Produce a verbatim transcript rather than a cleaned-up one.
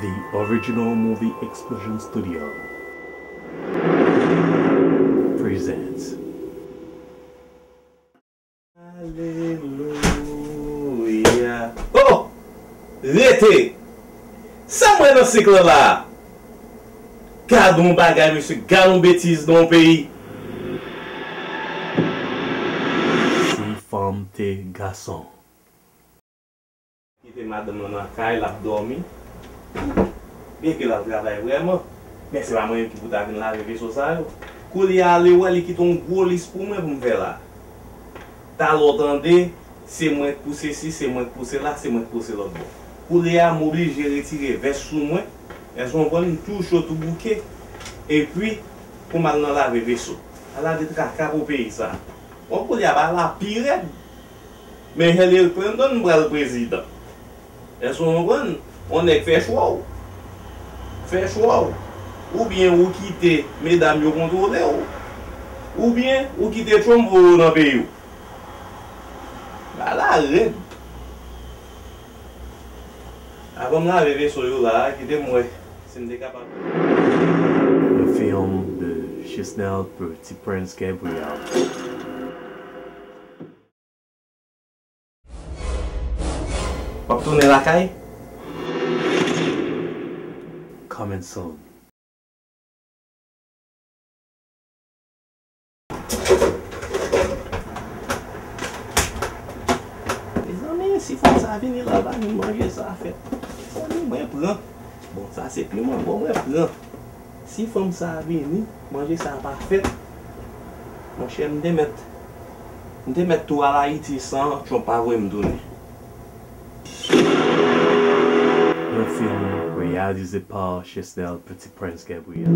The Original Movie Explosion Studio presents. Alelouya. Oh! Rete! Sa m wè nan sik lan la a? Gad on bagay, mesye, gad on betiz nan on peyi. Si fanm te gason. Kite madanm lan nan kay, l ap dòmi. Byenke l al travay vrèman, men se pa mwen menm ki pou ta vin lave veso sa yo. Koulye a, ale wè, li kite yon gwo lis pou mwen pou m fè la. Talè w tande, se mwen k pou sesi, se mwen k pou sela, se mwen k pou se lòt bò. Koulye a, m oblije retire vès sou mwen, èske w konprann, m tou cho, tou bouke, epi pou m al nan lave veso. Ala de traka pou peyi sa. Bon, koulye a, bagay la pi rèd. Men Hillary Clinton pral prezidan. Èske w konprann? On nèg fè chwa w. Fè chwa w. Oubyen ou kite medam yo kontwole w. Oubyen ou kite Trump voye w nan peyi w. Bagay la rèd. Avan m lave veso yo la, kite m wè si m te kapab. Yon fim de Chesnel Petit Prince Gabriel. W ap tounen lakay? Coming soon. Mezanmi, si fanm sa vini la, l pa jwenn manje, sa fèt. Mezanmi, mwen pran. Bon, sa se piman, bon, mwen pran. Si fanm sa a vini, manje sa a pa fèt, monchè, m te mèt, m te mèt tou al Ayiti san Trump pa voye m tounen. Un film réalisé par Chesnel Petit Prince Gabriel.